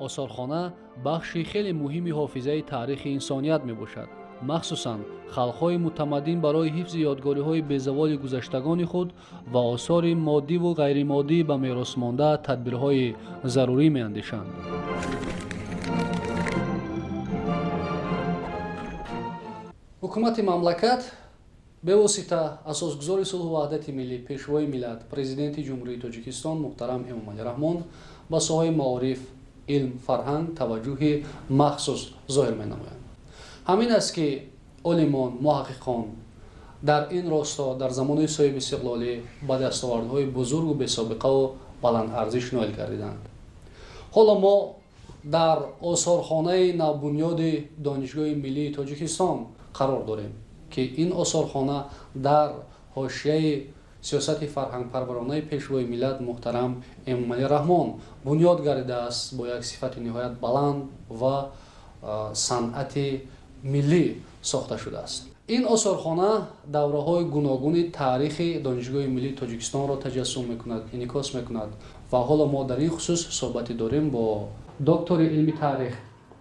Осорхона бахши хеле муҳими ҳофизаи таърихи инсоният мебошад. Махсусан халқҳои мутамаддин барои ҳифзи ёдгориҳои безаволи гузаштагони худ ва осори моддиву ғайримоддӣ ба мерос монда тадбирҳои зарурӣ меандешанд. Ҳукумати мамлакат бевосита асосгузори сулҳу ваҳдати миллӣ, пешвои миллат, президенти Ҷумҳурии Тоҷикистон муҳтарам Эмомалӣ Раҳмон ба соҳаи маориф, илм, фарҳанг таваҷҷӯҳи махсус зоҳир менамоянд. Ҳамин аст, ки олимон, муҳаққиқон дар ин росто дар замони соҳиби истиқлолӣ ба дастовардҳои бузургу бесобиқаву баландарзиш ноил гардиданд. Ҳоло мо дар осорхонаи навбунёди Донишгоҳи миллии Тоҷикистон қарор дорем, ки ин осорхона дар ҳошияи сиёсати фарҳангпарваронаи пешвои миллат муҳтарам Эмомалӣ Раҳмон бунёд гардидааст, бо як сифати ниҳоят баланд ва санъати миллӣ сохта шудааст. Ин осорхона давраҳои гуногуни таърихи Донишгоҳи миллии Тоҷикистонро таҷассум мекунад, инъикос мекунад ва ҳоло мо дар ин хусус суҳбате дорем бо доктори илми таърих,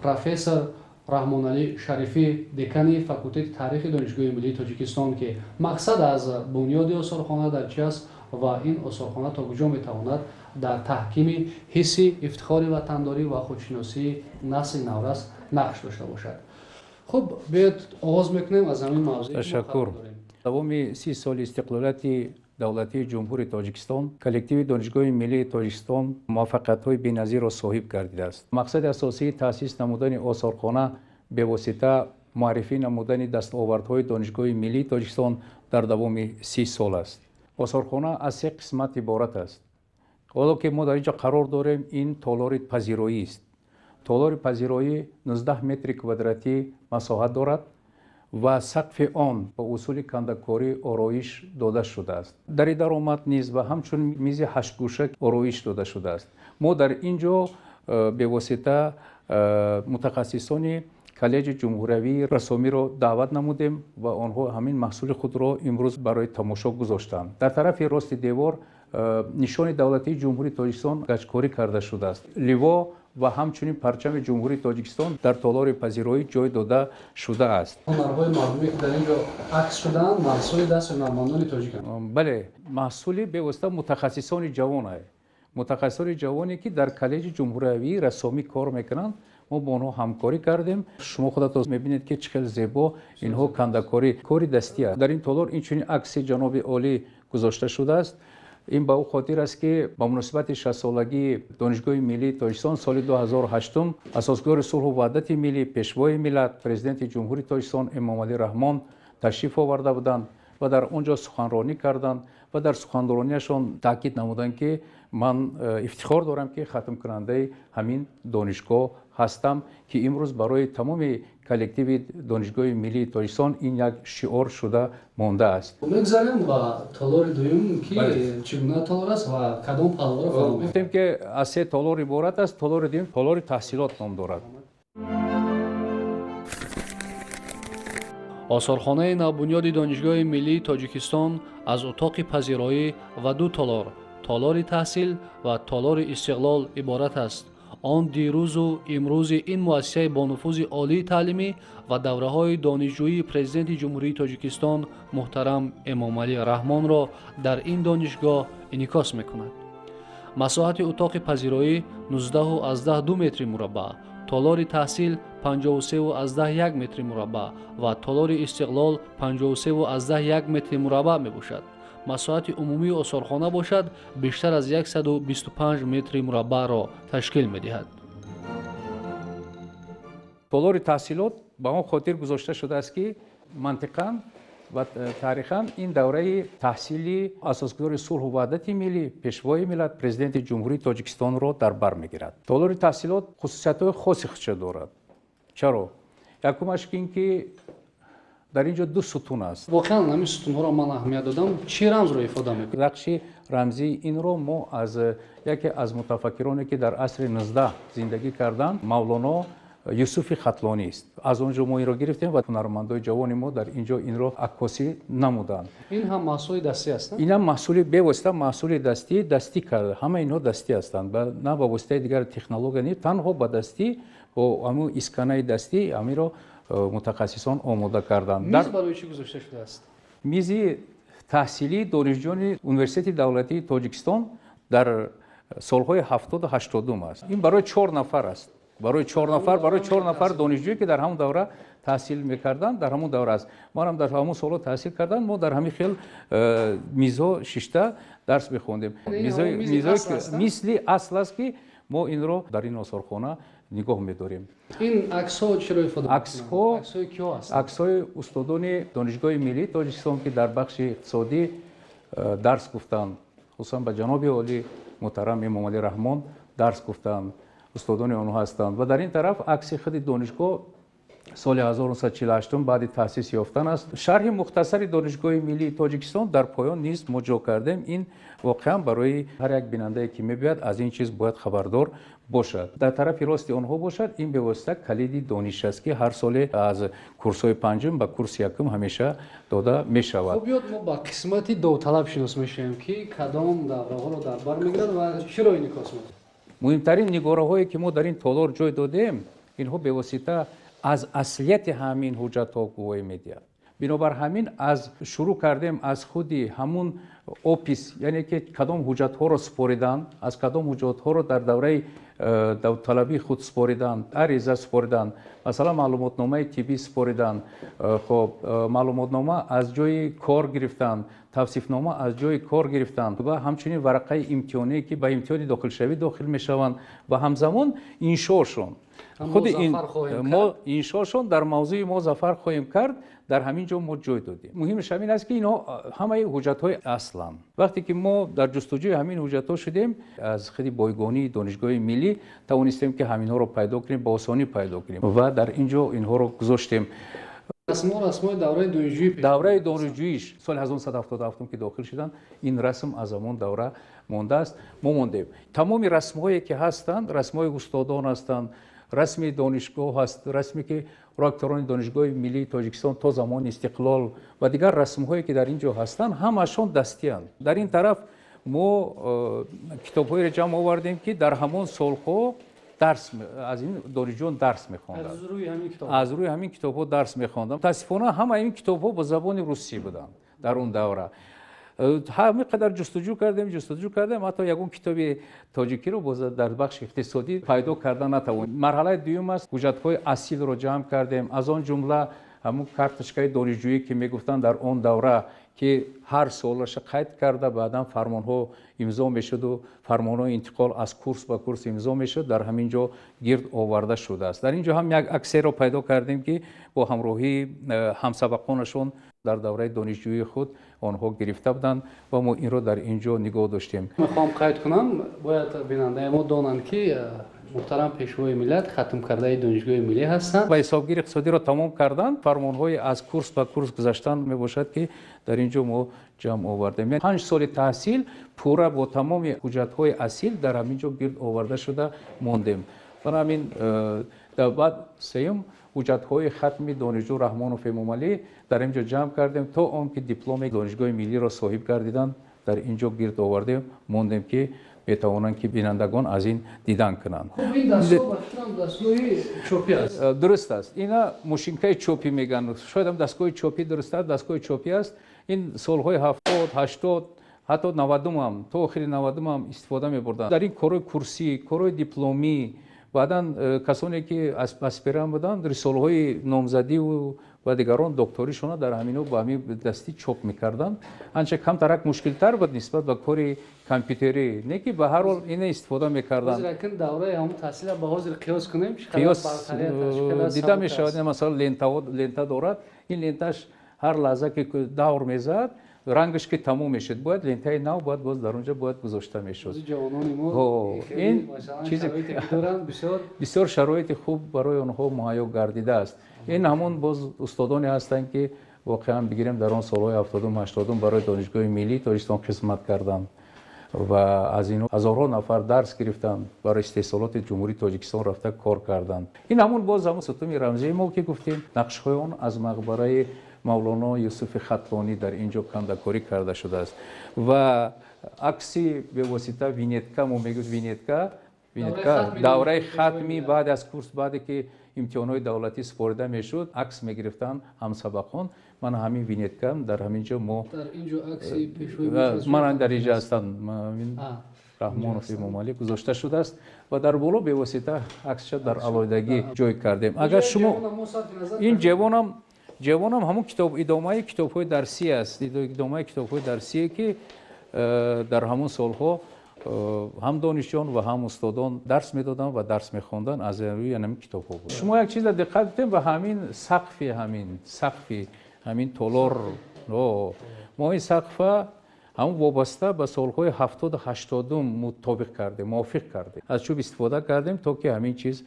профессор Раҳмоналӣ Шарифӣ, декани факултети таърихи Донишгоҳи миллии Тоҷикистон, ки мақсад аз бунёди осорхона дар чи аст ва ин осорхона то куҷо метавонад дар таҳкими ҳисси ифтихори ватандорӣ ва худшиносии насли наврас нақш дошта бошад. Хуб, биёед, оғоз мекунем аз ҳамин мавзӯе. Ташаккур. Давоми 30 соли истиқлолияти давлатии Ҷумҳурии Тоҷикистон коллективи Донишгоҳи миллии Тоҷикистон муваффақиятҳои беназирро соҳиб гардидааст. Мақсади асосии таъсис намудани осорхона бевосита муаррифӣ намудани дастовардҳои Донишгоҳи миллии Тоҷикистон дар давоми 30 сол аст. Осорхона аз се қисмат иборат аст. Ҳоло ки мо дар ин ҷо қарор дорем, ин толори пазироӣ аст. Толори пазироӣ 19 метри квадратӣ масоҳат дорад ва сақфи он ба усули кандакорӣ ороиш дода шудааст. Дари даромад низ ва ҳамчун мизи ҳаштгӯша ороиш дода шудааст. Мо дар ин ҷо бевосита мутахассисони Коллеҷи ҷумҳуриявии рассомиро даъват намудем ва онҳо ҳамин маҳсули худро имрӯз барои тамошо гузоштанд. Дар тарафи рости девор нишони давлатии Ҷумҳурии Тоҷикистон гачкорӣ карда шудааст. Ливо ва ҳамчунин парчами Ҷумҳурии Тоҷикистон дар толори пазироӣ ҷой дода шудааст. Ҳунарҳои мардумӣ, ки дар ин ҷо акс шудаанд, маҳсули дасти ҳунармандони тоҷиканд. Бале, маҳсули бевосита мутахассисони ҷавон, мутахассисони ҷавоне, ки дар Коллеҷи ҷумҳуриявии рассомӣ кор мекунанд. Мо бо онҳо ҳамкорӣ кардем. Шумо худатон мебинед, ки чӣ хел зебо инҳо кандакорӣ, кори дастӣ аст. Дар ин толор инчунин акси ҷаноби олӣ гузошта шудааст. Ин ба ӯ хотир аст, ки ба муносибати 60-солагии Донишгоҳи миллии Тоҷикистон соли 2008 асосгузори сулҳу ваҳдати миллӣ, пешвои миллат, президенти Ҷумҳурии Тоҷикистон Эмомалӣ Раҳмон ташриф оварда буданд ва дар он ҷо суханронӣ карданд ва дар суханрониашон таъкид намуданд, ки ман ифтихор дорам, ки хатмкунандаи ҳамин донишгоҳ ҳастам, ки имрӯз барои тамоми коллективи Донишгоҳи миллии Тоҷикистон ин як шиор шуда мондааст. Мегзарем ба толори дуюм, ки чӣ гуна толор аст ва кадом паҳлуро фаро Гуфтем, ки аз се толор иборат аст. Толори дуюм толори таҳсилот ном дорад. Осорхонаи навбунёди Донишгоҳи миллии Тоҷикистон аз утоқи пазироӣ ва ду толор, толори таҳсил ва толори истиқлол, иборат аст. Он дирӯзу имрӯзи ин муассисаи бонуфузи олии таълимӣ ва давраҳои донишҷӯии президенти Ҷумҳурии Тоҷикистон муҳтарам Эмомалӣ Раҳмонро дар ин донишгоҳ инъикос мекунад. Масоҳати утоқи пазироӣ 19,2 метри мураббаъ, толори таҳсил 53,1 метри мураббаъ ва толори истиқлол 53,1 метри мураббаъ мебошад. Масоҳати умумии осорхона бошад, бештар аз 125 метри мураббаъро ташкил медиҳад. Толори таҳсилот ба он хотир гузошта шудааст, ки мантиқан ва таърихан ин давраи таҳсили асосгузори сулҳу ваҳдати миллӣ, пешвои миллат, президенти Ҷумҳурии Тоҷикистонро дар бар мегирад. Толори таҳсилот хусусиятҳои хоси худша дорад. Чаро? Якумаш ин ки дар ин ҷо ду сутун аст. Воқеан ҳамин сутунҳоро ман аҳамият додам. Чӣ рамзро ифода мекунад? Нақши рамзии инро мо аз яке аз мутафаккироне, ки дар асри 19 зиндагӣ карданд, Мавлоно Юсуфи Хатлонӣ аст. Аз он ҷо мо инро гирифтем ва ҳунармандои ҷавони мо дар ин ҷо инро аккосӣ намуданд. Ин ҳам маҳсули дастӣ аст? Ин ҳам маҳсули бевосита маҳсули дастӣ карда. Ҳама инҳо дастӣ ҳастанд, на ба воситаи дигар технология не, танҳо ба дастӣ бо ҳамун исканаи дастӣ ҳаминро мутахассисон омода карданд. Миз барои чӣ гузошта шудааст? Мизи таҳсилии донишҷӯёни Университети давлатии Тоҷикистон дар солҳои 70-у 80-ум аст. Ин барои 4 нафар аст. Барои 4 нафар, барои 4 нафар донишҷӯе, ки дар ҳамон давра таҳсил мекарданд, дар ҳамон давра аст. Манам дар ҳамон солҳо таҳсил кардам, мо дар ҳамин хел мизҳо шишта дарс мехондем. Мисли асл аст, ки мо инро дар ин осорхона нигоҳ медорем. Ин аксҳо чиро ифода мекунанд? Аксҳои киҳо ҳастанд? Аксҳои устодони Донишгоҳи миллии Тоҷикистон, ки дар бахши иқтисодӣ дарс гуфтанд, хусусан ба ҷаноби олӣ муҳтарам Эмомалӣ Раҳмон дарс гуфтанд, устодони онҳо ҳастанд. Ва дар ин тараф акси худи донишгоҳ соли 1948 баъди таъсис ёфтан аст. Шарҳи мухтасари Донишгоҳи миллии Тоҷикистон дар поён низ мо ҷо кардем. Ин воқеан барои ҳар як бинандае, ки мебиёяд, аз ин чиз бояд хабардор бошад. Дар тарафи рости онҳо бошад, ин бевосита калиди дониш аст, ки ҳар соле аз курсҳои панҷум ба курси якум ҳамеша дода мешавад. Хуб, биёд мо ба қисмати довталаб шинос мешавем, ки кадом давраҳоро дар бар мегирад ва чиро инъикос мекунад. Муҳимтарин нигораҳое, ки мо дар ин толор ҷой додем, инҳо бевосита аз аслияти ҳамин ҳуҷҷатҳо гувоҳӣ медиҳад. Бинобар ҳамин аз шурӯъ кардем аз худи ҳамун опись, яъне ки кадом ҳуҷҷатҳоро супориданд, аз кадом ҳуҷҷатҳоро дар давраи довталабии худ супориданд, ариза супориданд, масалан маълумотномаи тиббӣ супориданд, хоб маълумотнома аз ҷои кор гирифтанд, тавсифнома аз ҷои кор гирифтанд ва ҳамчунин варақаи имтиҳоние, ки ба имтиҳони дохилшавӣ дохил мешаванд ва ҳамзамон иншошон. Худи ин мо иншошон дар мавзӯи мо зафар хоҳем кард, дар ҳамин ҷо мо ҷой додем. Муҳимаш ҳамин аст, ки инҳо ҳамаи ҳуҷҷатҳои асланд. Вақте ки мо дар ҷустуҷӯи ҳамин ҳуҷҷатҳо шудем, аз худи бойгонии Донишгоҳи миллӣ тавонистем, ки ҳаминҳоро пайдо кунем, ба осонӣ пайдо кунем ва дар ин ҷо инҳоро гузоштем. Расмҳо расмҳои давраи донишҷӯӣ. Давраи донишҷӯиш соли 1977, ки дохил шуданд, ин расм аз ҳамон давра мондааст. Мо мондем. Тамоми расмҳое, ки ҳастанд, расмҳои устодон ҳастанд, расми донишгоҳ ҳаст, расме ки ректорони Донишгоҳи миллии Тоҷикистон то замони истиқлол ва дигар расмҳое, ки дар ин ҷо ҳастанд, ҳамашон дастианд. Дар ин тараф мо китобҳоеро ҷамъ овардем, ки дар ҳамон солҳо дарс аз ин донишҷӯён дарс мехонданд. Аз рӯи ҳамин китобҳо дарс мехонданд. Мутаассифона, ҳамаи ин китобҳо бо забони русӣ буданд дар он давра. Ҳамин қадар ҷустуҷӯ кардем, ҷустуҷӯ кардем, ҳатто ягон китоби тоҷикиро боз дар бахши иқтисодӣ пайдо карда натавонем. Марҳалаи дуюм аст, ҳуҷҷатҳои асилро ҷамъ кардем, аз он ҷумла ҳамун карточкаи донишҷӯӣ, ки мегуфтанд дар он давра, ки ҳар солаша қайд карда, баъдан фармонҳо имзо мешуду фармонҳои интиқол аз курс ба курс имзо мешуд, дар ҳамин ҷо гирд оварда шудааст. Дар ин ҷо ҳам як аксеро пайдо кардем, ки бо ҳамроҳии ҳамсабақонашон дар давраи донишҷӯии худ онҳо гирифта буданд ва мо инро дар ин ҷо нигоҳ доштем. Мехоҳам қайд кунам, бояд бинандаи мо донанд, ки муҳтарам Пешвои миллат хатмкардаи Донишгоҳи миллӣ ҳастанд. Ва ҳисобгири иқтисодиро тамом карданд, фармонҳои аз курс ба курс гузаштан мебошад, ки дар ин ҷо мо ҷамъ овардем. 5 соли таҳсил пурра бо тамоми ҳуҷҷатҳои асил дар ҳамин ҷо гирд оварда шуда мондем. Барои ҳамин баъд сеюм ҳуҷҷатҳои хатми донишҷӯ Раҳмонов Эмомалӣ дар ин ҷо ҷамъ кардем, то он ки дипломи Донишгоҳи миллиро соҳиб гардиданд, дар ин ҷо гирд овардем, мондем, ки метавонанд, ки бинандагон аз ин дидан кунанд. Хуб, ин дастгоҳ ба фикрам дастгоҳи чопӣ аст. Дуруст аст, ина мошинкаи чопӣ мегӯянд, шояд ҳам дастгоҳи чопӣ дуруст аст, дастгоҳи чопӣ аст. Ин солҳои 70, 80, ҳатто 90-ам, то охири 90-ам истифода мебурданд дар ин корҳои курсӣ, корҳои дипломӣ. Баъдан касоне ки аспирант буданд, рисолаҳои номзадиву ва дигарон докторишона дар ҳамино ба ҳамин дастӣ чоп мекарданд. Анча камтарак мушкилтар буд нисбат ба кори компютерӣ, не ки ба ҳар ҳол ина истифода мекарданд. Давраи ҳамон таҳсила ба ҳозир қиёс кунем, қиёс дида мешавад. Масалан, лента дорад, ин ленташ ҳар лаҳза ки давр мезад, Рангаш ки тамом мешуд, бояд лентаи нав бояд боз дар онҷо бояд гузошта мешуд. Ин чизе бисёр шароити хуб барои онҳо муҳайё гардидааст. Ин ҳамон боз устодоне ҳастанд, ки воқеан бигирем дар он солҳои 70-80 барои Донишгоҳи миллии Тоҷикистон хизмат карданд ва аз инҳо ҳазорҳо нафар дарс гирифтанд, барои истеҳсолоти Ҷумҳурии Тоҷикистон рафта кор карданд. Ин ҳамон боз ҳамон сутуни рамзии мо, ки гуфтем, нақшҳои он аз мақбараи Мавлоно Юсуфи Хатлонӣ дар ин ҷо кандакорӣ карда шудааст ва акси бевосита винетка, мо мегӯем винетка, винетка давраи хатми баъд аз курс, баъде ки имтиҳонҳои давлатӣ супорида мешуд, акс мегирифтанд ҳамсабақон. Ман ҳамин винетка дар ҳамин ҷо мо ман дар ин ҷо ҳастанд, Раҳмонов Эмомалӣ гузошта шудааст ва дар боло бевосита аксша дар алоҳидагӣ ҷой кардем. Агар шумо ин ҷавонам ҳамон китоб, идомаи китобҳои дарсӣ аст, идомаи китобҳои дарсие, ки дар ҳамон солҳо ҳам донишҷӯён ва ҳам устодон дарс медоданд ва дарс мехонданд, аз рӯи ҳамин китобҳо буд. Шумо як чиза диққат дидем, ба ҳамин сақфи ҳамин толор, мо ин сақфа ҳамон вобаста ба солҳои 70-80 мутобиқ кардем, мувофиқ кардем, аз чӯб истифода кардем, то ки ҳамин чиз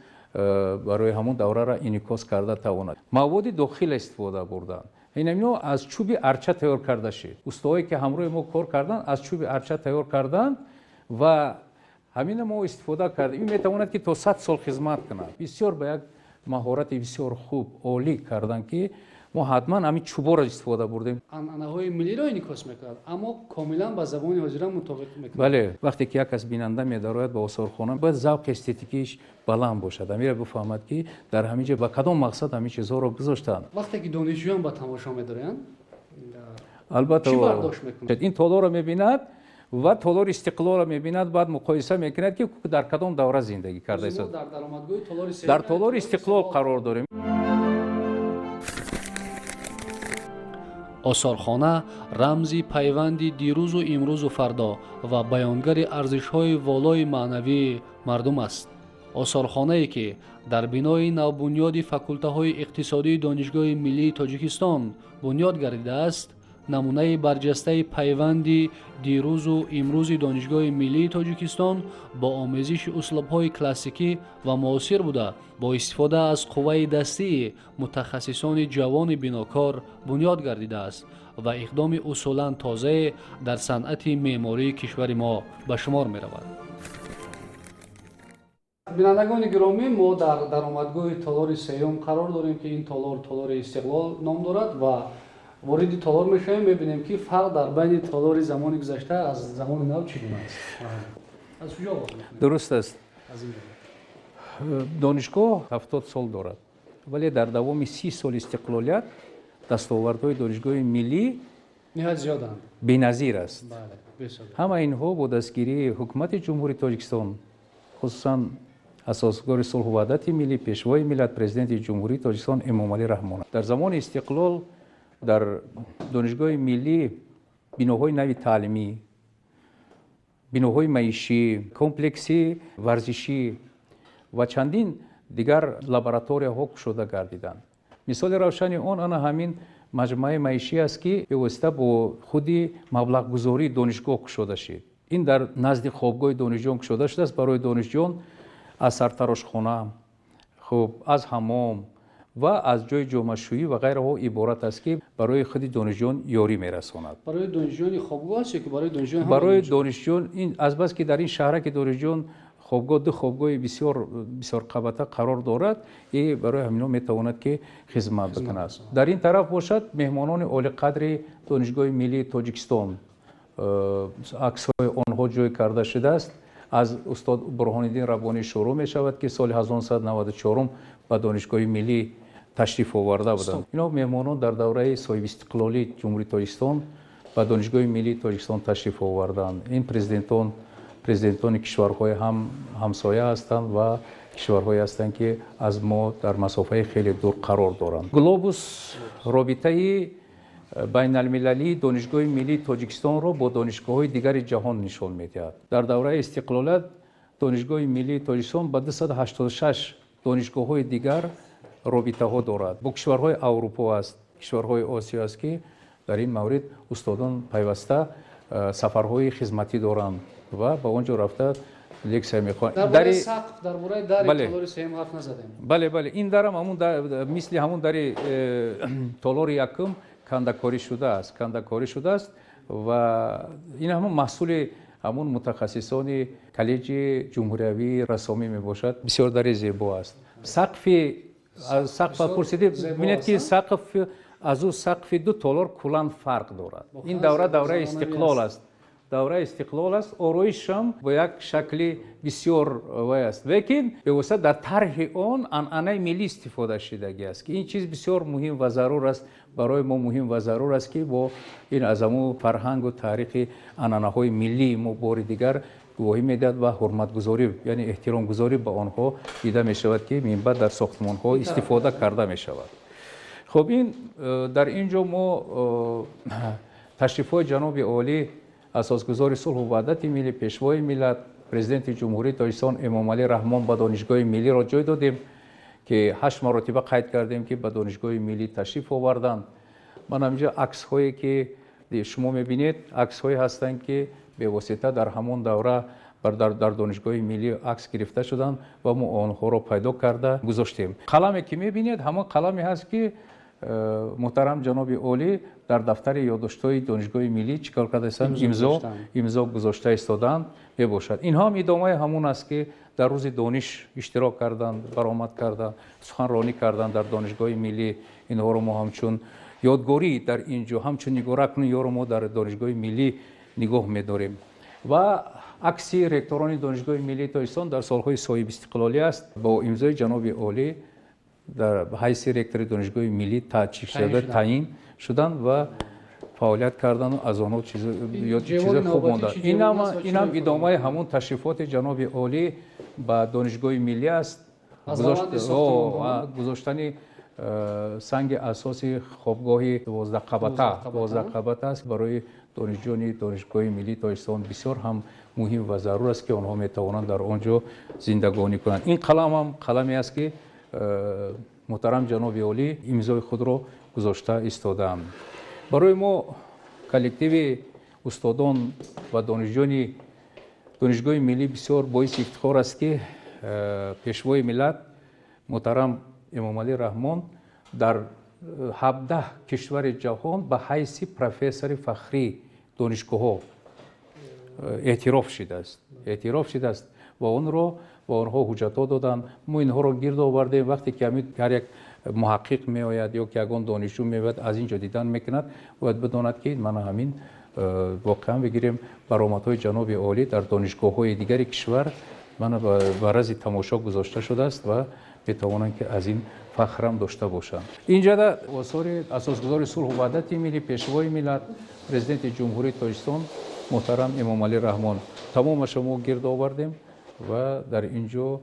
барои ҳамон даврара инъикос карда тавонад. Маводи дохила истифода бурданд. Инамино аз чӯби арча тайёр карда шид. Устоҳое ки ҳамроҳи мо кор карданд, аз чӯби арча тайёр карданд ва ҳамина мо истифода кардем. Ин метавонад ки то 100 сол хизмат кунад. Бисёр ба як маҳорати бисёр хуб, олӣ карданд, ки мо ҳатман ҳамин чӯборо истифода бурдем. Анъанаҳои миллиро инъикос мекунад, аммо комилан ба забони ҳозира мутобиқ мекунад. Бале, вақте ки як кас бинанда медарояд ба осорхона, бояд завқи эстетикиш баланд бошад, амира бифаҳмад, ки дар ҳамин ҷо ба кадом мақсад ҳамин чизҳоро гузоштанд. Вақте ки донишҷӯён ба тамошо медароянд, албатта чӣ бардошт мекунанд? Ин толорро мебинад ва толори Истиқлолро мебинад, баъд муқоиса мекунад, ки дар кадом давра зиндагӣ кардааст. Дар толори Истиқлол қарор дорем. Осорхона рамзи пайванди дирӯзу имрӯзу фардо ва баёнгари арзишҳои волои маънавии мардум аст. Осорхонае, ки дар бинои навбунёди факултаҳои иқтисодии Донишгоҳи миллии Тоҷикистон бунёд гардидааст, намунаи барҷастаи пайванди дирӯзу имрӯзи Донишгоҳи миллии Тоҷикистон бо омезиши услубҳои классикӣ ва муосир буда, бо истифода аз қувваи дастии мутахассисони ҷавони бинокор бунёд гардидааст ва иқдоми усулан тозае дар санъати меъмории кишвари мо ба шумор меравад. Бинандагони гиромӣ, мо дар даромадгоҳи толори сеюм қарор дорем, ки ин толор толори Истиқлол ном дорад ва вориди толор мешавем, мебинем, ки фарқ дар байни толори замони гузашта аз замони нав чӣ гуна аст. Аз куҷо оғоз мекунем? Дуруст аст. Донишгоҳ 70 сол дорад, вале дар давоми 30 соли истиқлолият дастовардҳои Донишгоҳи миллӣ ниҳоят зиёданд, беназир аст. Ҳама инҳо бо дастгирии ҳукумати Ҷумҳурии Тоҷикистон, хусусан асосгузори сулҳу ваҳдати миллӣ, пешвои миллат, президенти Ҷумҳурии Тоҷикистон Эмомалӣ Раҳмон. Дар замони истиқлол дар Донишгоҳи миллӣ биноҳои нави таълимӣ, биноҳои маишӣ, комплекси варзишӣ ва чандин дигар лабораторияҳо кушода гардиданд. Мисоли равшани он ана ҳамин маҷмӯаи маишӣ аст, ки бевосита бо худи маблағгузории донишгоҳ кушода шид. Ин дар назди хобгоҳи донишҷӯён кушода шудааст. Барои донишҷӯён аз сартарошхона, хуб, аз ҳамом ва аз ҷои ҷомашӯӣ ва ғайраҳо иборат аст, ки барои худи донишҷӯён ёрӣ мерасонад. Барои донишҷӯёни хобгоҳ аст ё ки барои донишҷӯён? Барои донишҷӯён ин азбаски дар ин шаҳраки донишҷӯён хобгоҳ, ду хобгоҳи бисёр бисёрқабата қарор дорад и барои ҳамино метавонад, ки хизмат бикунад. Дар ин тараф бошад меҳмонони олиқадри Донишгоҳи миллии Тоҷикистон, аксҳои онҳо ҷой карда шудааст. Аз устод Бурҳониддин Раббонӣ шурӯъ мешавад, ки соли 1994 ба Донишгоҳи миллӣ ташриф оварда буданд. Ино меҳмонон дар давраи соҳибистиқлолии Ҷумҳурии Тоҷикистон ба Донишгоҳи миллии Тоҷикистон ташриф оварданд. Ин президентони кишварҳои ҳам ҳамсоя ҳастанд ва кишварҳое ҳастанд, ки аз мо дар масофаи хеле дур қарор доранд. Глобус робитаи байналмилалии Донишгоҳи миллии Тоҷикистонро бо донишгоҳҳои дигари ҷаҳон нишон медиҳад. Дар давраи истиқлолият Донишгоҳи миллии Тоҷикистон ба 286 донишгоҳҳои дигар робитаҳо дорад. Бо кишварҳои Аврупо аст, кишварҳои Осиё аст, ки Дар ин маврид устодон пайваста сафарҳои хизматӣ доранд ва ба он ҷо рафта лексия мехонанд. Дар бораи сақф, дар бораи дари толори сеюм ҳарф назадем. Бале, бале, ин дарам ҳамун мисли ҳамун дари толори якум кандакорӣ шудааст, кандакорӣ шудааст ва ин ҳамун маҳсули ҳамун мутахассисони коллеҷи ҷумҳуриявии рассомӣ мебошад. Бисёр дари зебо аст. Сақфи сақф пурсидӣ, бинед ки сақф аз ӯ сақфи ду толор куллан фарқ дорад. Ин давра давраи истиқлол аст. Давраи истиқлол аст, ороишам бо як шакли бисёр вай аст. Лекин бевосита дар тарҳи он анъанаи миллӣ истифода шудагӣ аст, ки ин чиз бисёр муҳим ва зарур аст. Барои мо муҳим ва зарур аст, ки бо ин аз ҳамун фарҳангу таърихи анъанаҳои миллии мо бори дигар гувоҳӣ медиҳад ва ҳурматгузорӣ, яъне эҳтиромгузорӣ ба онҳо дида мешавад, ки минбаъд дар сохтмонҳо истифода карда мешавад. Хуб, ин дар ин ҷо мо ташрифҳои ҷаноби олӣ, асосгузори сулҳу ваҳдати миллӣ, пешвои миллат, президенти Ҷумҳурии Тоҷикистон Эмомалӣ Раҳмон ба Донишгоҳи миллиро ҷой додем, ки 8 маротиба қайд кардем, ки ба Донишгоҳи миллӣ ташриф оварданд. Ман ҳаминҷо аксҳое, ки шумо мебинед, аксҳое ҳастанд, ки бевосита дар ҳамон давра дар Донишгоҳи миллӣ акс гирифта шуданд ва мо онҳоро пайдо карда гузоштем. Қаламе, ки мебинед, ҳамон қаламе ҳаст, ки муҳтарам ҷаноби олӣ дар дафтари ёддоштҳои Донишгоҳи миллӣ чӣ кор кардаистанд? Имзо гузошта истоданд мебошад. Инҳо ҳам идомаи ҳамон аст, ки дар рӯзи дониш иштирок карданд, баромад карданд, суханронӣ карданд дар Донишгоҳи миллӣ. Инҳоро мо ҳамчун ёдгорӣ дар ин ҷо, ҳамчун нигора кунем, ёро мо дар Донишгоҳи миллӣ нигоҳ медорем. Ва акси ректорони Донишгоҳи миллии Тоҷикистон дар солҳои соҳибистиқлолӣ аст бо имзои ҷаноби олӣ дар ҳайси ректори Донишгоҳи миллӣ таъин шуданд ва фаъолият карданду аз онҳо чизи хуб монда. Инам идомаи ҳамун ташрифоти ҷаноби олӣ ба Донишгоҳи миллӣ аст. Гузоштани санги асоси хобгоҳи 12 қабата аст. Барои донишҷӯёни Донишгоҳи миллии Тоҷикистон бисёр ҳам муҳим ва зарур аст, ки онҳо метавонанд дар он ҷо зиндагонӣ кунанд. Ин қаламам қаламе аст, ки муҳтарам ҷаноби олӣ имзои худро гузошта истодаанд. Барои мо, коллективи устодон ва донишҷӯёни Донишгоҳи миллӣ, бисёр боиси ифтихор аст, ки пешвои миллат муҳтарам Эмомалӣ Раҳмон дар 17 кишвари ҷаҳон ба ҳайси профессори фахрии донишгоҳҳо эътироф шудааст ва онро ба онҳо ҳуҷҷатҳо доданд. Мо инҳоро гирд овардем. Вақте ки ҳамин ҳар як муҳаққиқ меояд ё ки ягон донишҷӯ меояд, аз ин ҷо дидан мекунад, бояд бидонад, ки мана ҳамин воқеан бигирем, баромадҳои ҷаноби олӣ дар донишгоҳҳои дигари кишвар мана ба рази тамошо гузошта шудааст ва метавонанд, ки аз ин фахрам дошта бошанд. Инҷода осори асосгузори сулҳу ваҳдати миллӣ, пешвои миллат, президенти Ҷумҳурии Тоҷикистон муҳтарам Эмомалӣ Раҳмон тамомашро мо гирд овардем ва дар ин ҷо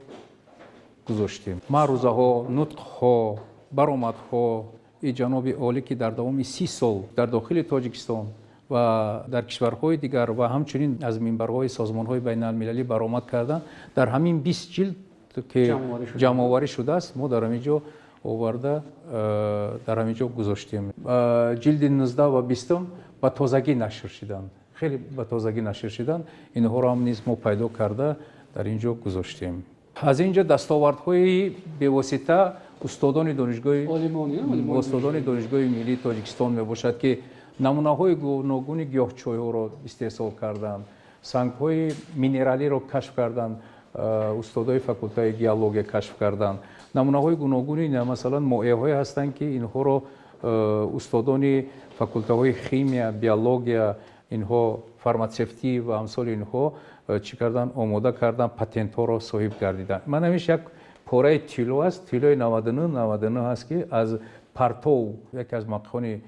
гузоштем. Маърузаҳо, нутқҳо, баромадҳо и ҷаноби олӣ, ки дар давоми 30 сол дар дохили Тоҷикистон ва дар кишварҳои дигар ва ҳамчунин аз минбарҳои созмонҳои байналмилалӣ баромад карданд, дар ҳамин 20 ҷилд, ки ҷамъоварӣ шудааст, мо дар ҳамин ҷо оварда дар ҳамин ҷо гузоштем. Ҷилди 19 ва 20-ум ба тозагӣ нашр шуданд, хеле ба тозагӣ нашр шуданд. Инҳоро ҳам низ мо пайдо карда дар ин ҷо гузоштем. Аз ин ҷо дастовардҳои бевосита устодони Донишгоҳи миллии Тоҷикистон мебошад, ки намунаҳои гуногуни гиёҳчойҳоро истеҳсол карданд, сангҳои минералиро кашф карданд, устодои факултаи геология кашф карданд. Намунаҳои гуногуни, масалан, моеъҳое ҳастанд, ки инҳоро устодони факултаҳои химия, биология, инҳо фарматсевтӣ ва амсоли инҳо чӣ карданд, омода карданд, патентҳоро соҳиб гардиданд. Ман ҳамеш як пораи тилло аст, тиллои 99 99 аст, ки аз партов яке аз муҳаққиқони,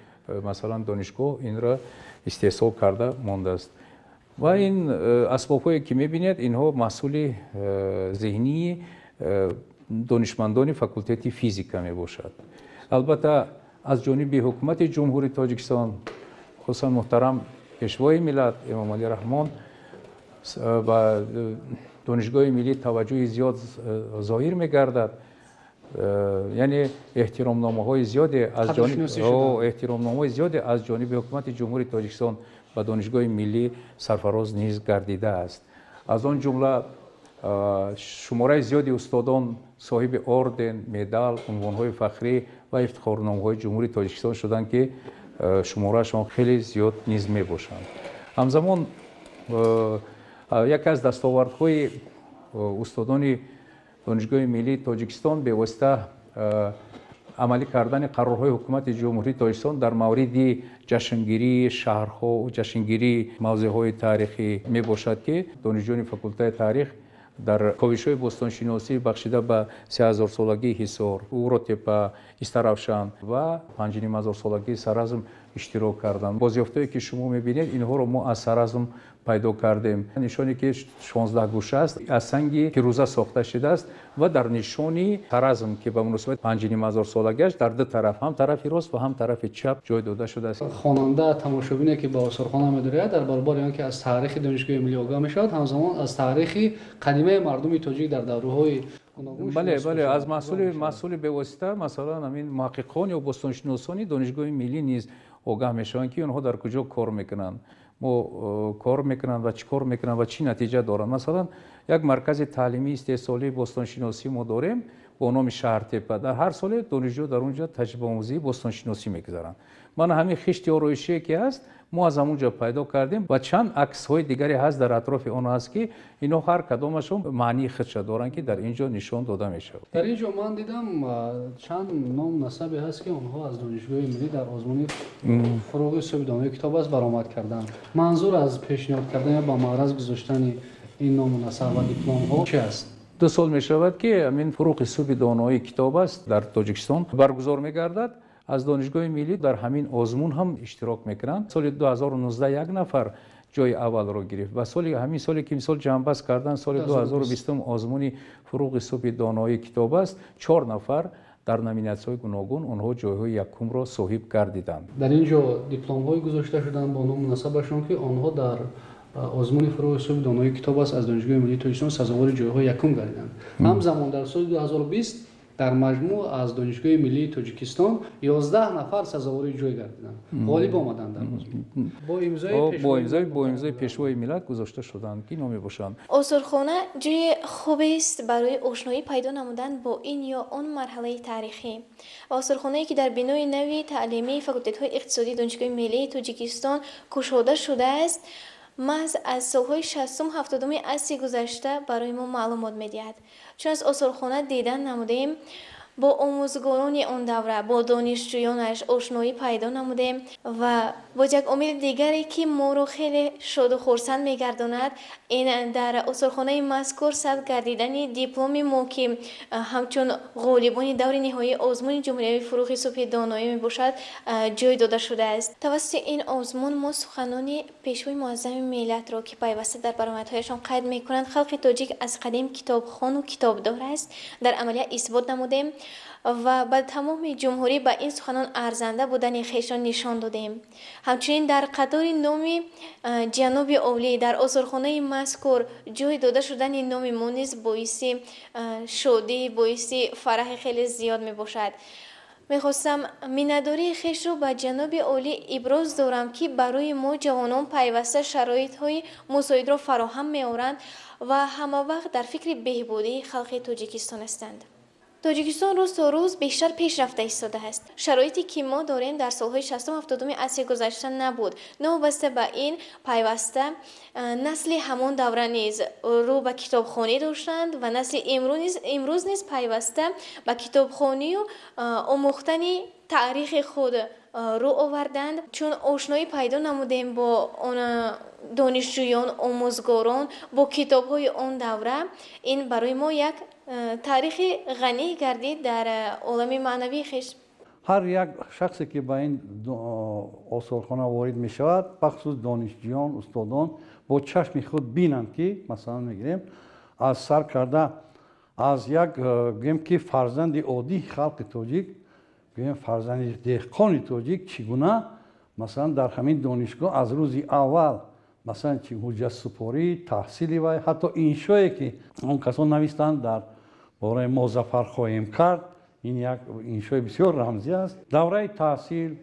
масалан, донишгоҳ инро истеҳсол карда мондааст. Ва ин асбобҳое, ки мебинед, инҳо маҳсули зеҳнии донишмандони факултети физика мебошад. Албатта, аз ҷониби ҳукумати Ҷумҳурии Тоҷикистон, хусусан муҳтарам пешвои миллат Эмомалӣ Раҳмон, ба Донишгоҳи миллӣ таваҷҷӯҳи зиёд зоҳир мегардад. Яъне эҳтиромномаҳои зиёде аз эҳтиромномаҳои зиёде аз ҷониби ҳукумати Ҷумҳурии Тоҷикистон ба Донишгоҳи Миллӣ сарфароз низ гардидааст. Аз он ҷумла шумораи зиёди устодон соҳиби орден, медал, унвонҳои фахрӣ ва ифтихорномаҳои Ҷумҳурии Тоҷикистон шуданд, ки шумораашон хеле зиёд низ мебошанд. Ҳамзамон яке аз дастовардҳои устодони Донишгоҳи Миллии Тоҷикистон бевосита амалӣ кардани қарорҳои ҳукумати Ҷумҳурии Тоҷикистон дар мавриди ҷашнгирии шаҳрҳо, ҷашнгирии мавзеъҳои таърихӣ мебошад, ки донишҷӯёни факултаи таърих дар ковишҳои бостоншиносӣ бахшида ба 3000-солагии Ҳисор, Уротепа, Истаравшан ва 5500-солагии Саразм иштирок карданд. Бозёфтҳое, ки шумо мебинед, инҳоро мо аз Саразм пайдо кардем. Нишоне, ки 16 гӯша аст, аз санги фирӯза сохта шудааст ва дар нишони Саразм, ки ба муносибати 5500-солагиаш дар ду тараф, ҳам тарафи рост ва ҳам тарафи чап ҷой дода шудааст. Хонанда, тамошобине, ки ба осорхона медорад, дар баробари он ки аз таърихи Донишгоҳи Миллӣ огаҳ мешавад, ҳамзамон аз таърихи қадимаи мардуми тоҷик дар давраҳои Бале, бале, аз маҳсули бевосита, масалан, ҳамин муҳаққиқон ё бостоншиносони Донишгоҳи Миллӣ низ огаҳ мешаванд, ки онҳо дар куҷо кор мекунанд, мо кор мекунанд ва чӣ кор мекунанд ва чӣ натиҷа доранд. Масалан, як маркази таълимии истеҳсолии бостоншиносӣ мо дорем бо номи Шаҳртепа. Дар ҳар соле донишҷӯ дар он ҷо таҷрибаомӯзии бостоншиносӣ мегузаранд. Мана ҳамин хишти ороишие, ки ҳаст, мо аз ҳамон ҷо пайдо кардем ва чанд аксҳои дигаре ҳаст дар атрофи он ҳаст, ки инҳо ҳар кадомашон маънии худша доранд, ки дар ин ҷо нишон дода мешавад. Дар ин ҷо ман дидам, чанд ном насабе ҳаст, ки онҳо аз Донишгоҳи Миллӣ дар озмуни «Фуруғи субҳи донои китоб аст» баромад карданд. Манзур аз пешниҳод кардан ё ба маъраз гузоштани ин ному насаб ва дипломҳо чи аст? 2 сол мешавад, ки ҳамин «Фуруғи субҳи донои китоб аст» дар Тоҷикистон баргузор мегардад. Аз Донишгоҳи Миллӣ дар ҳамин озмун ҳам иштирок мекунанд. Соли 2019 як нафар ҷои аввалро гирифт ва соли ҳамин соле, ки мисол ҷамъбаст кардан, соли 2020 озмуни «Фуруғи субҳи донои китоб аст», чор нафар дар номинатсияҳои гуногун онҳо ҷойҳои якумро соҳиб гардиданд. Дар ин ҷо дипломҳое гузошта шуданд бо ному насабашон, ки онҳо дар озмуни «Фуруғи субҳи донои китоб аст» аз Донишгоҳи Миллии Тоҷикистон сазовори ҷойҳои якум гардиданд. Ҳамзамон дар соли 2020 дар маҷмӯъ аз Донишгоҳи Миллии Тоҷикистон 11 нафар сазовори ҷой гардиданд, ғолиб омаданд дар озмун. Бо имзои Пешвои миллат гузошта шуданд, ки инҳо мебошанд. Осорхона ҷои хубест барои ошноӣ пайдо намудан бо ин ё он марҳалаи таърихӣ. Ва осорхонае, ки дар бинои нави таълимии факултетҳои иқтисодии Донишгоҳи Миллии Тоҷикистон кушода шудааст, маҳз аз солҳои шастум, ҳафтодуми асри гузашта барои мо маълумот медиҳад. Чун аз осорхона дидан намудем, бо омӯзгорони он давра, бо донишҷӯёнаш ошноӣ пайдо намудем. Ва боз як омили дигаре, ки моро хеле шоду хурсанд мегардонад, ин дар осорхонаи мазкур сабт гардидани дипломи мо, ки ҳамчун ғолибони даври ниҳоии озмуни ҷумҳуриявии «Фуруғи субҳи доноӣ» мебошад, ҷой дода шудааст. Тавассути ин озмун мо суханони Пешвои муаззами миллатро, ки пайваста дар баромадҳояшон қайд мекунанд, халқи тоҷик аз қадим китобхону китобдор аст, дар амалия исбот намудем ва ба тамоми ҷумҳурӣ ба ин суханон арзанда будани хешро нишон додем. Ҳамчунин дар қатори номи ҷаноби олӣ дар осорхонаи мазкур ҷой дода шудани номи мо низ боиси шодӣ, боиси фараҳи хеле зиёд мебошад. Мехостам миннатдории хешро ба ҷаноби олӣ иброз дорам, ки барои мо ҷавонон пайваста шароитҳои мусоидро фароҳам меоранд ва ҳамавақт дар фикри беҳбудии халқи Тоҷикистон ҳастанд. Тоҷикистон рӯз то рӯз бештар пеш рафта истодааст. Шароите, ки мо дорем, дар солҳои шастум, ҳафтодуми асри гузашта набуд. Новобаста ба ин, пайваста насли ҳамон давра низ рӯ ба китобхонӣ доштанд ва насли имрӯз низ пайваста ба китобхонию омӯхтани таърихи худ рӯ оварданд. Чун ошноӣ пайдо намудем бо он донишҷӯён, омӯзгорон, бо китобҳои он давра, ин барои мо як таърихи ғанӣ гардид дар олами маънавии хеш. Ҳар як шахсе, ки ба ин осорхона ворид мешавад, бахусус донишҷӯён, устодон, бо чашми худ бинанд, ки масалан мегирем, аз сар карда аз як, гӯем, ки фарзанди оддии халқи тоҷик, гӯем, фарзанди деҳқони тоҷик чӣ гуна, масалан, дар ҳамин донишгоҳ аз рӯзи аввал, масалан, чи ҳуҷҷатсупорӣ, таҳсили вай, ҳатто иншое, ки он касон навистанд дар бораи «Мо зафар хоҳем кард». Ин як иншои бисёр рамзӣ аст. Давраи таҳсил,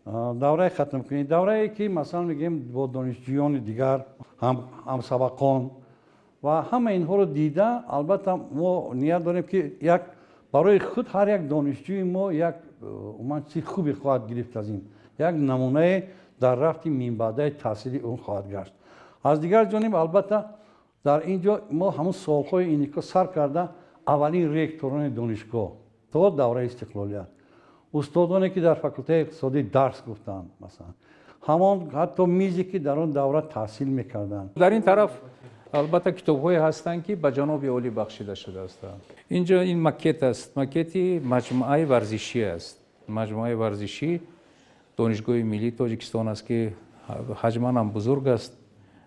давраи хатмкунӣ, даврае ки, масалан мегӯем, бо донишҷӯёни дигар, ҳамсабақон ва ҳама инҳоро дида, албатта, мо ният дорем, ки як барои худ ҳар як донишҷӯи мо як умуман чизи хубе хоҳад гирифт аз ин, як намунае дар рафти минбаъдаи таҳсили ӯ хоҳад гашт. Аз дигар ҷониб, албатта, дар ин ҷо мо ҳамун солҳои иника сар карда, аввалин ректорони донишгоҳ то давраи истиқлолият, устодоне ки дар факултаи иқтисодӣ дарс гуфтанд, масалан, ҳамон ҳатто мизе ки дар он давра таҳсил мекарданд. Дар ин тараф, албатта, китобҳое ҳастанд, ки ба ҷаноби олӣ бахшида шудаастанд. Инҷо ин макет аст, макети маҷмӯаи варзишӣ аст. Маҷмӯаи варзишӣ Донишгоҳи миллии Тоҷикистон аст, ки ҳаҷман ҳам бузург аст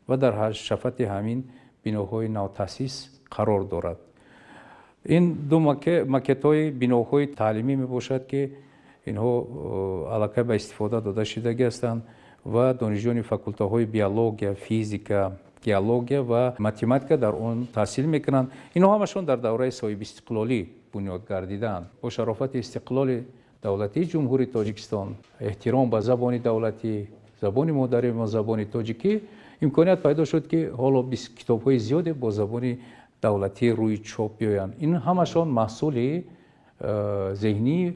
ва дар шафати ҳамин биноҳои навтаъсис қарор дорад. Ин ду макетҳои биноҳои таълимӣ мебошад, ки инҳо аллакай ба истифода дода шудагӣ ҳастанд ва донишҷӯёни факултаҳои биология, физика, геология ва математика дар он таҳсил мекунанд. Инҳо ҳамашон дар давраи соҳибистиқлолӣ бунёд гардидаанд. Бо шарофати истиқлоли давлатии Ҷумҳурии Тоҷикистон, эҳтиром ба забони давлатӣ, забони модари мо, забони тоҷикӣ, имконият пайдо шуд, ки ҳоло китобҳои зиёде бо забони давлатӣ рӯи чоп биёянд. Ин ҳамашон маҳсули зеҳнии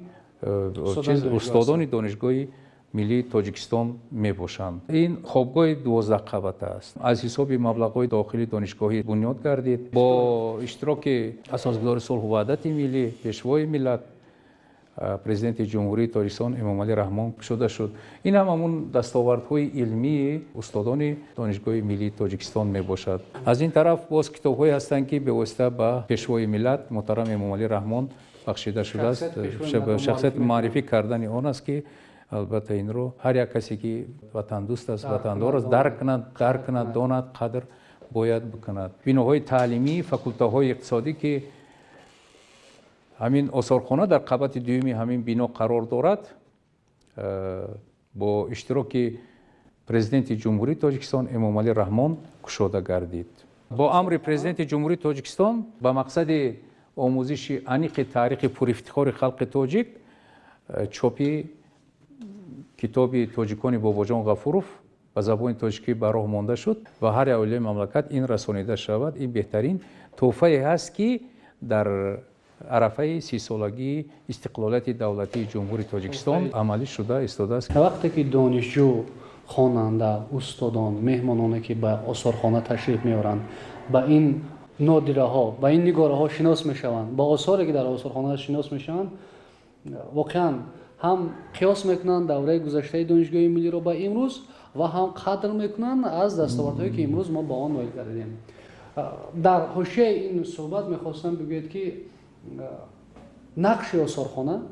устодони Донишгоҳи миллии Тоҷикистон мебошанд. Ин хобгоҳи 12-қабата аст, аз ҳисоби маблағҳои дохили донишгоҳӣ бунёд гардид, бо иштироки асосгузори сулҳу ваҳдати миллӣ, Пешвои миллат, Президенти Ҷумҳурии Тоҷикистон Эмомалӣ Раҳмон кушода шуд. Ин ҳам ҳамун дастовардҳои илмии устодони Донишгоҳи миллии Тоҷикистон мебошад. Аз ин тараф боз китобҳое ҳастанд, ки бевосита ба Пешвои миллат муҳтарам Эмомалӣ Раҳмон бахшида шудааст. Шахсияти муаррифӣ кардани он аст, ки албатта инро ҳар як касе ки ватандӯст аст, ватандор аст, дарк кунад, донад, қадр бояд бикунад. Биноҳои таълимӣ, факултаҳои иқтисодӣ, ки ҳамин осорхона дар қабати дуюми ҳамин бино қарор дорад, бо иштироки Президенти Ҷумҳурии Тоҷикистон Эмомалӣ Раҳмон кушода гардид. Бо амри Президенти Ҷумҳурии Тоҷикистон ба мақсади омӯзиши аниқи таърихи пурифтихори халқи тоҷик чопи китоби «Тоҷикони» Бобоҷон Ғафуров ба забони тоҷикӣ ба роҳ монда шуд ва ҳар як оилаи мамлакат ин расонида шавад. Ин беҳтарин тӯҳфае ҳаст, ки дар арафаи 30-солагии истиқлолияти давлатии Ҷумҳурии Тоҷикистон амалӣ шуда истодааст. Вақте ки донишҷӯ, хонанда, устодон, меҳмононе ки ба осорхона ташриф меоранд, ба ин нодираҳо, ба ин нигораҳо шинос мешаванд, ба осоре ки дар осорхона шинос мешаванд, воқеан ҳам қиёс мекунанд давраи гузаштаи Донишгоҳи миллиро ба имрӯз ва ҳам қадр мекунанд аз дастовардҳое ки имрӯз мо ба он ноил гардидем. Дар ҳошияи ин суҳбат мехостам бигӯед, ки нақши осорхона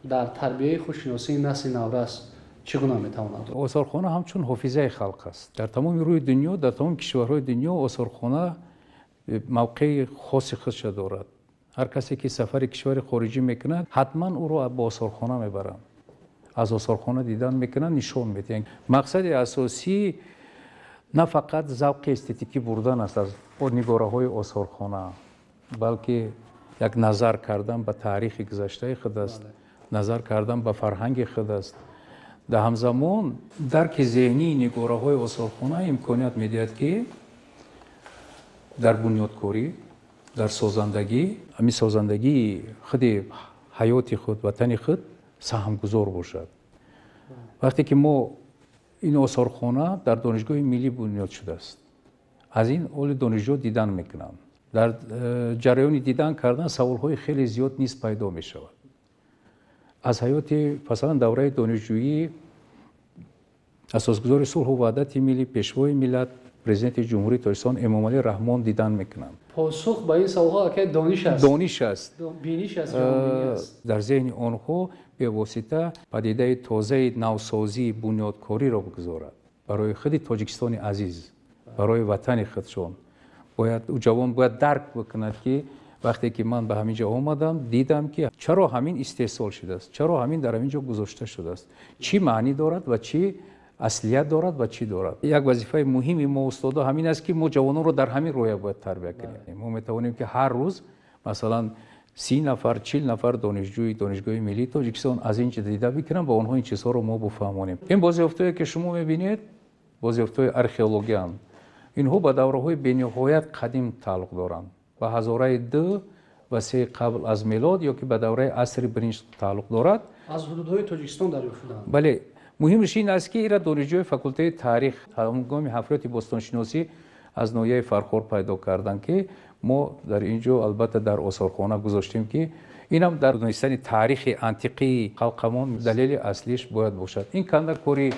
дар тарбияи худшиносии насли наврас чӣ гуна метавонад? Осорхона ҳамчун ҳофизаи халқ аст. Дар тамоми рӯи дунё, дар тамоми кишварҳои дунё осорхона мавқеи хоси худша дорад. Ҳар касе ки сафари кишвари хориҷӣ мекунад, ҳатман ӯро ба осорхона мебаранд, аз осорхона дидан мекунанд, нишон медиҳанд. Мақсади асосӣ на фақат завқи эстетикӣ бурдан аст аз нигораҳои осорхона, балки як назар кардан ба таърихи гузаштаи худ аст, назар кардан ба фарҳанги худ аст. Дар ҳамзамон дарки зеҳнии нигораҳои осорхона имконият медиҳад, ки дар бунёдкорӣ, дар созандагӣ, ҳамин созандагии худи ҳаёти худ, ватани худ саҳмгузор бошад. Вақте ки мо ин осорхона дар Донишгоҳи миллӣ бунёд шудааст, аз ин оли донишҷӯ дидан мекунанд. Дар ҷараёни дидан кардан саволҳои хеле зиёд низ пайдо мешавад аз ҳаёти, масалан, давраи донишҷӯии асосгузори сулҳу ваҳдати миллӣ, Пешвои миллат, Президенти Ҷумҳурии Тоҷикистон Эмомалӣ Раҳмон дидан мекунанд. Посух ба ин саволҳо акай дониш аст. Дониш аст. Биниш аст, ҷаҳонбинӣ аст. Дар зеҳни онҳо бевосита падидаи тозаи навсозии бунёдкориро бигузорад барои худи Тоҷикистони азиз, барои ватани худшон. Бояд ҷавон бояд дарк бикунад, ки вақте ки ман ба ҳамин ҷо омадам, дидам, ки чаро ҳамин истеҳсол шудааст, чаро ҳамин дар ҳамин ҷо гузошта шудааст, чӣ маънӣ дорад ва чӣ аслият дорад ва чӣ дорад. Як вазифаи муҳими мо устодо ҳамин аст, ки мо ҷавононро дар ҳамин рӯя бояд тарбия кунем. Мо метавонем, ки ҳар рӯз, масалан, 30 нафар, 40 нафар донишҷӯи Донишгоҳи миллии Тоҷикистон аз ин чиз дида бикунанд, ба онҳо ин чизҳоро мо буфаҳмонем. Ин бозёфтҳое ки шумо мебинед, бозёфтҳои археологиянд. Инҳо ба давраҳои бениҳоят қадим тааллуқ доранд, ба ҳазораи 2 ва 3 қабл аз мелод ё ки ба давраи асри биринҷ тааллуқ дорад. Аз ҳудудҳои Тоҷикистон дарёфт шуданд. Бале, муҳимаш ин аст, ки ира донишҷӯи факултаи таърих ҳангоми ҳафриёти бостоншиносӣ аз ноҳияи Фархор пайдо карданд, ки мо дар ин ҷо албатта дар осорхона гузоштем, ки инам дар донистани таърихи антиқии халқамон далели аслиш бояд бошад. Ин кандакорӣ,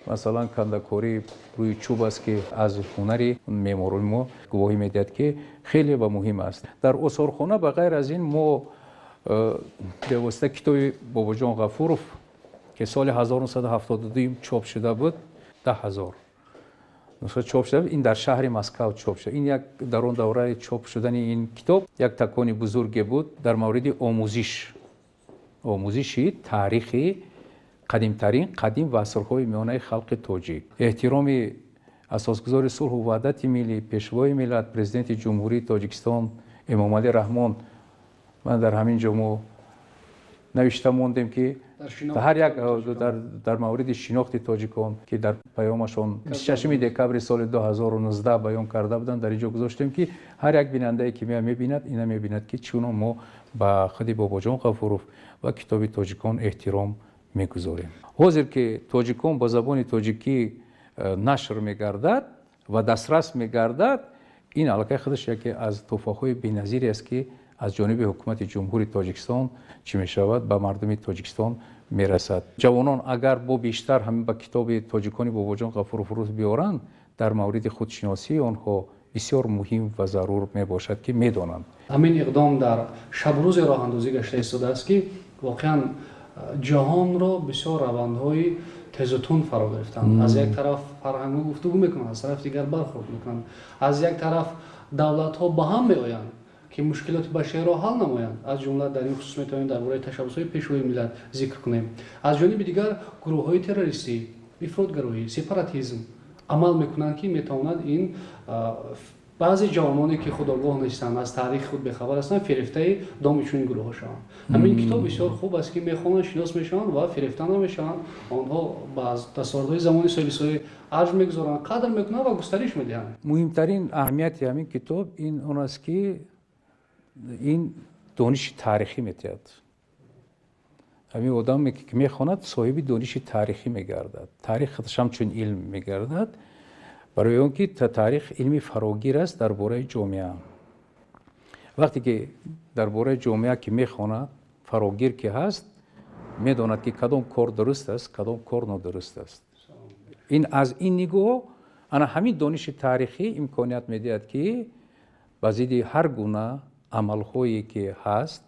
масалан, кандакорӣ рӯи чӯб аст, ки аз ҳунари меъморони мо гувоҳӣ медиҳад, ки хеле ва муҳим аст. Дар осорхона ба ғайр аз ин мо бевосита китоби Бобоҷон Ғафуров, ки соли 1972 чоп шуда буд, 10,000 нусха чоп шуда, ин дар шаҳри Москав чоп шуда. Ин як дар он давраи чоп шудани ин китоб як такони бузурге буд дар мавриди омӯзиши таърихи қадимтарин, қадим ва асрҳои миёнаи халқи тоҷик. Эҳтироми асосгузори сулҳу ваҳдати миллӣ, пешвои миллат, президенти Ҷумҳурии Тоҷикистон Эмомалӣ Раҳмон, ман дар ҳамин ҷо мо навишта мондем, ки ҳар як дар мавриди шинохти тоҷикон, ки дар паёмашон 26 декабри соли 2019 баён карда буданд, дар ин ҷо гузоштем, ки ҳар як бинандае ки мебинад, ина мебинад, ки чунон мо ба худи Бобоҷон Ғафуров ва китоби тоҷикон эҳтиром мегузорем. Ҳозир ки тоҷикон ба забони тоҷикӣ нашр мегардад ва дастрас мегардад, ин аллакай худаш яке аз тӯҳфаҳои беназире аст, ки аз ҷониби ҳукумати Ҷумҳури Тоҷикистон чӣ мешавад, ба мардуми Тоҷикистон мерасад. Ҷавонон агар бо бештар ҳамин ба китоби тоҷикони Бобоҷон Ғафуров рӯз биёранд, дар мавриди худшиносии онҳо бисёр муҳим ва зарур мебошад, ки медонанд. Ҳамин иқдом дар шабрӯзе роҳандозӣ гашта истодааст, ки воқеан ҷаҳонро бисёр равандҳои тезу тунд фаро гирифтанд. Аз як тараф фарҳангҳо гуфтугӯ мекунанд, аз тарафи дигар бархӯрд мекунанд. Аз як тараф давлатҳо ба ҳам меоянд, ки мушкилоти башариро ҳал намоянд. Аз ҷумла дар ин хусус метавонем дар бораи ташаббусҳои пешвои миллат зикр кунем. Аз ҷониби дигар гурӯҳҳои террористӣ, ифротгароӣ, сепаратизм амал мекунанд, ки метавонад ин баъзе ҷавононе, ки худогоҳ нестанд, аз таърихи худ бехабар ҳастанд, фирефтаи доми чунин гурӯҳҳо шаванд. Ҳамин китоб бисёр хуб аст, ки мехонанд, шинос мешаванд ва фирефта намешаванд. Онҳо ба дастовардҳои замони соҳибистиқлолӣ арҷ мегузоранд, қадр мекунанд ва густариш медиҳанд. Муҳимтарин аҳамияти ҳамин китоб ин он аст, ки ин дониши таърихӣ метиҳад. Ҳамин одаме, ки мехонад, соҳиби дониши таърихӣ мегардад. Таърих худаш ҳамчун илм мегардад, барои он ки таърих илми фарогир аст дар бораи ҷомеа. Вақте ки дар бораи ҷомеа ки мехонад, фарогир ки ҳаст, медонад, ки кадом кор дуруст аст, кадом кор нодуруст аст. Ин аз ин нигоҳ ана ҳамин дониши таърихӣ имконият медиҳад, ки ба зидди ҳар гуна амалҳое ки ҳаст,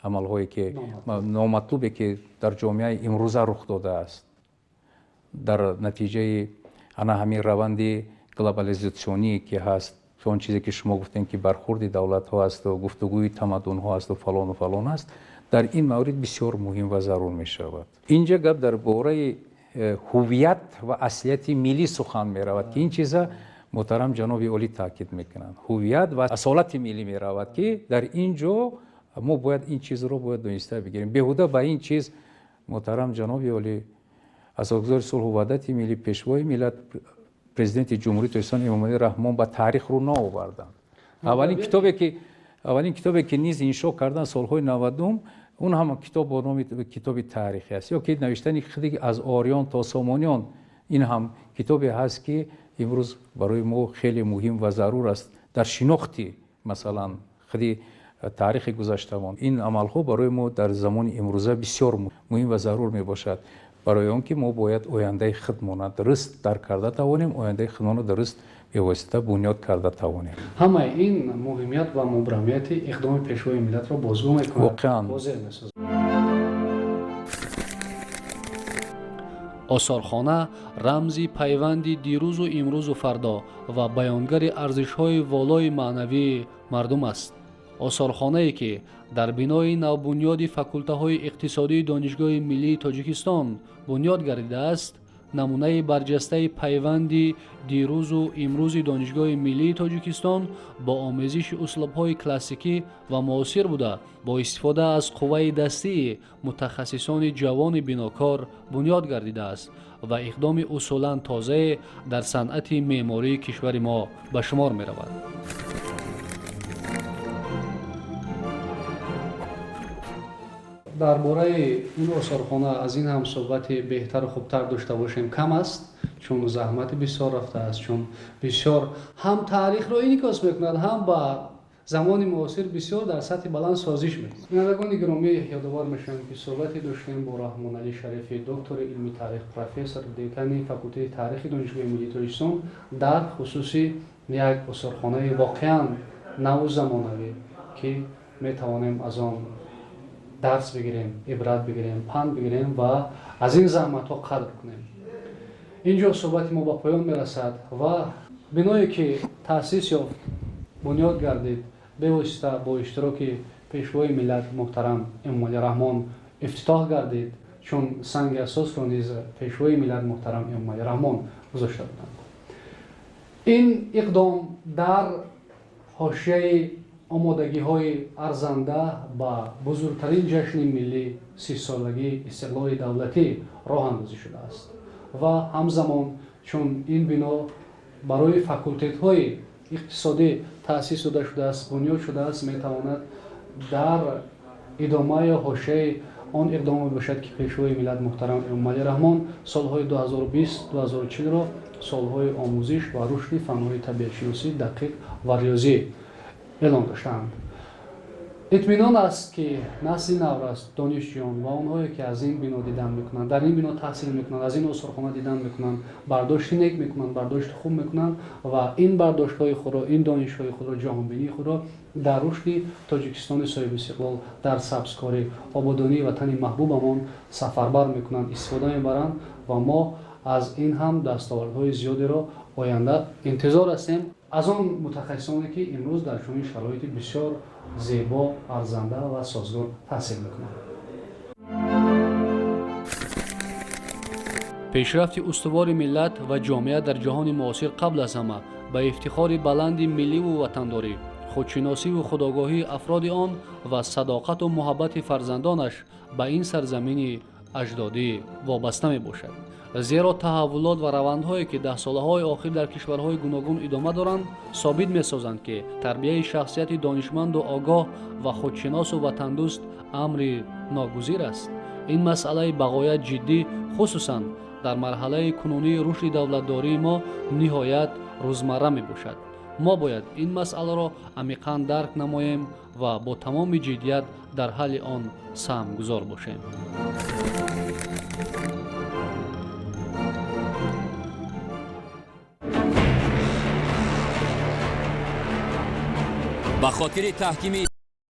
амалҳое ки номатлубе ки дар ҷомеаи имрӯза рух додааст, дар натиҷаи ана ҳамин раванди глобализатсионие ки ҳаст, он чизе ки шумо гуфтем, ки бархӯрди давлатҳо асту гуфтугӯи тамаддунҳо асту фалону фалон аст, дар ин маврид бисёр муҳим ва зарур мешавад. Инҷа гап дар бораи ҳувият ва аслияти миллӣ сухан меравад, ки ин чиза муҳтарам ҷаноби олӣ таъкид мекунанд. Ҳувият ва асолати миллӣ меравад, ки дар ин ҷо мо бояд ин чизро бояд дониста бигирем. Беҳуда ба ин чиз муҳтарам ҷаноби олӣ, асосгузори сулҳу ваҳдати миллӣ, пешвои миллат, президенти Ҷумҳурии Тоҷикистон Эмомалӣ Раҳмон ба таърих рӯ наоварданд. Аввалин китобе ки низ иншо карданд солҳои 90-ум, он ҳам китоб бо номи китоби таърихӣ аст, ё ки навиштани худи аз ориён то сомониён, ин ҳам китобе ҳаст, ки имрӯз барои мо хеле муҳим ва зарур аст дар шинохти, масалан, худи таърихи гузаштамон. Ин амалҳо барои мо дар замони имрӯза бисёр муҳим ва зарур мебошад, барои он ки мо бояд ояндаи худмона дуруст дарк карда тавонем, ояндаи худмона дуруст бевосита бунёд карда тавонем. Ҳамаи ин муҳимият ва мубрамияти иқдоми пешвои миллатро бозгӯ мекунад, воқеан. Возеҳ месозад. Осорхона рамзи пайванди дирӯзу имрӯзу фардо ва баёнгари арзишҳои волои маънавии мардум аст. Осорхонае, ки дар бинои навбунёди факултаҳои иқтисодии Донишгоҳи миллии Тоҷикистон бунёд гардидааст, Намунаи барҷастаи пайванди дирӯзу имрӯзи Донишгоҳи миллии Тоҷикистон бо омезиши услубҳои классикӣ ва муосир буда, бо истифода аз қувваи дастии мутахассисони ҷавони бинокор бунёд гардидааст ва иқдоми усулан тозае дар санъати меъмории кишвари мо ба шумор меравад. Дар бораи ин осорхона аз ин ҳам суҳбати беҳтару хубтар дошта бошем кам аст, чун заҳмати бисёр рафтааст, чун бисёр ҳам таърихро инъикос мекунад, ҳам ба замони муосир бисёр дар сатҳи баланд созиш мекунад. Бинандагони гиромӣ, ёдовар мешавем, ки суҳбате доштем бо Раҳмоналӣ Шарифӣ, доктори илми таърих, профессор, декани факултети таърихи Донишгоҳи миллии Тоҷикистон, дар хусуси як осорхонаи воқеан наву замонавӣ, ки метавонем аз он дарс бигирем, ибрат бигирем, панд бигирем ва аз ин заҳматҳо қадр кунем. Инҷо суҳбати мо ба поён мерасад ва биное ки таъсис ёфт, бунёд гардид, бевосита бо иштироки Пешвои миллат муҳтарам Эмомалӣ Раҳмон ифтитоҳ гардид, чун санги асосро низ Пешвои миллат муҳтарам Эмомалӣ Раҳмон гузошта буданд. Ин иқдом дар ҳошияи омодагиҳои арзанда ба бузургтарин ҷашни миллӣ, 30-солагии истиқлоли давлатӣ роҳандозӣ шудааст ва ҳамзамон, чун ин бино барои факултетҳои иқтисодӣ таъсис дода шудааст, бунёд шудааст, метавонад дар идома ё ҳошияи он иқдоме бошад, ки Пешвои миллат муҳтарам Эмомалӣ Раҳмон солҳои 2020-2040-ро солҳои омӯзиш ва рушди фанҳои табиатшиносӣ, дақиқ ва риёзӣ эълон доштаанд. Итминон аст, ки насли наврас, донишҷӯён ва онҳое, ки аз ин бино дидан мекунанд, дар ин бино таҳсил мекунанд, аз ин осорхона дидан мекунанд, бардошти нек мекунанд, бардошти хуб мекунанд ва ин бардоштҳои худро, ин донишҳои худро, ҷаҳонбинии худро дар рушди Тоҷикистони соҳибистиқлол, дар сабзкорӣ, ободонии ватани маҳбубамон сафарбар мекунанд, истифода мебаранд ва мо аз ин ҳам дастовардҳои зиёдеро оянда интизор ҳастем аз он мутахассисоне, ки имрӯз дар чунин шароити бисёр зебо, арзанда ва созгор таҳсил мекунанд. Пешрафти устувори миллат ва ҷомеа дар ҷаҳони муосир қабл аз ҳама ба ифтихори баланди милливу ватандорӣ, худшиносиву худогоҳии афроди он ва садоқату муҳаббати фарзандонаш ба ин сарзамини аҷдодӣ вобаста мебошад. Зеро таҳаввулот ва равандҳое, ки даҳсолаҳои охир дар кишварҳои гуногун идома доранд, собит месозанд, ки тарбияи шахсияти донишманду огоҳ ва худшиносу ватандӯст амри ногузир аст. Ин масъалаи бағоят ҷиддӣ, хусусан дар марҳалаи кунунии рушди давлатдории мо, ниҳоят рӯзмарра мебошад. Мо бояд ин масъаларо амиқан дарк намоем ва бо тамоми ҷиддият дар ҳалли он саҳмгузор бошем. Ба хотири таҳкими